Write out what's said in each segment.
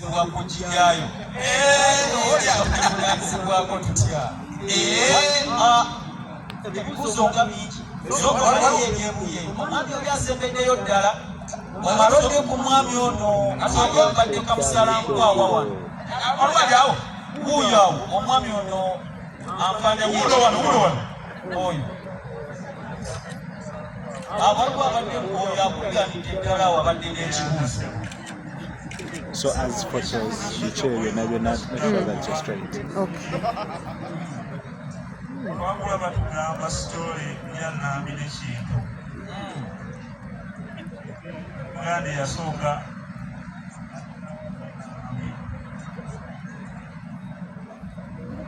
Wakugijjayo olyakulazibwako tutya? Ebibuuzo nga bingi ebyebuye. Omwami oli asembeddeyo ddala, omalodde ku mwami ono ayambadde kamusalankwawa wano. Olwali awo. Wuuyo awo omwami ono anfaananye. Wuuno wano, wuuno wano. Oyo abaliwo abadde, oyo akuganidde ddala awo, abadde n'ekibuuzo. So as photos, biki ebyo byonna byonna, make sure that you're straight. Okay. Olwagula batugamba story ya Nambi ne Kintu. Muganda eyasooka.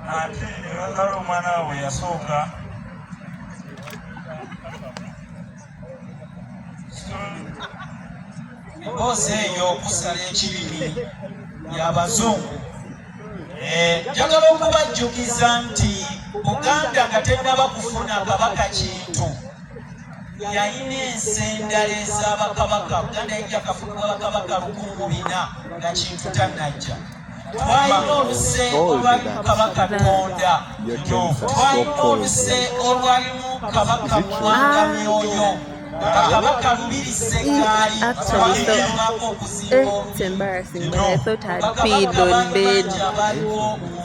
Ate ne bazaala omwana waabwe eyasooka. Story Emboozi eyo okusala ekirimi y'abazungu. Njagala okubajjukiza nti Buganda nga tennaba kufuna Kabaka Kintu, yalina ensi endala ez'abakabaka. Buganda yajja kafunibwa bakabaka 1400 nga Kintu tannajja. Twalina oluse olwalimu Kabaka Tonda, twalina oluse olwalimu Kabaka Mwanga Myoyo, Bakabaka Lubiri Segaali. Actually, so it's embarrassing, but I thought I'd peed on bed.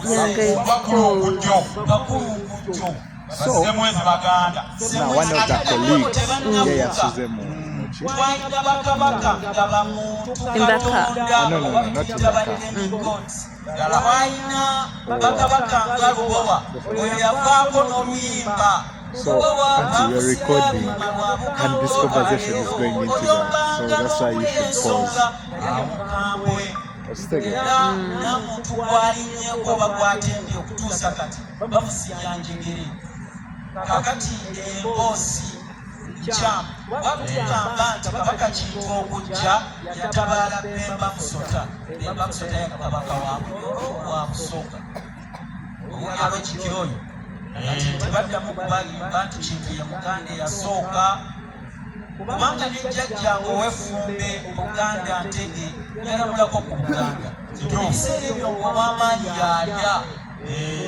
Yeah, guys, cold. Bakulu. So Semwezi Baganda. now one of the colleagues ye yasuze mu ki? Twalina bakabaka nga bamuntu In the car. Katonda. No, not in the car. Twalina bakabaka nga Lubowa, oyo yavaako n'oluyimba. So, Auntie, you're recording and this conversation is going into that. So that's why you should pause. Okitegera? Era namuntu gwalinnyeko oba gwatembye okutuusa kati bamusiga njegere. Kakati emboozi nkyamu batugamba nti Kabaka Kintu okujja yatabaala Bemba Musota. Bemba Musota ya kabaka wa wa Busoga owulya oyo. Kati tebaddamu kubalimba nti Kintu ye Muganda eyasooka, kubanga ne jjajjange ow'effumbe Buganda Ntege yalamulako ku Buganda. Ebiseera ebyo ng'ow'amaanyi yalya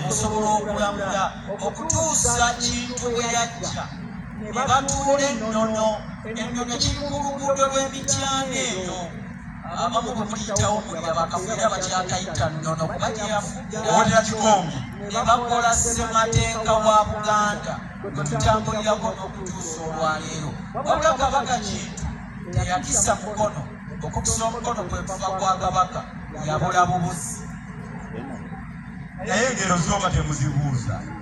osobola okulamula okutuusa Kintu bwe yajja ne batuula ennono. Ennono kiri ku luguudo lw'Emityana eyo, abamu bwe muliyitawo mulya bakafuera bakyakayita nnono kuba gye yafugira. Owulira kikongi. Ne bakola ssemateeka wa Buganda gwe tutambulirako n'okutuusa olwaleero. Wabula Kabaka Kintu teyakisa mukono. Okukisa omukono kwe kufa kwa kabaka, yabula bubuzi. Naye engero zo nga temuzibuuza.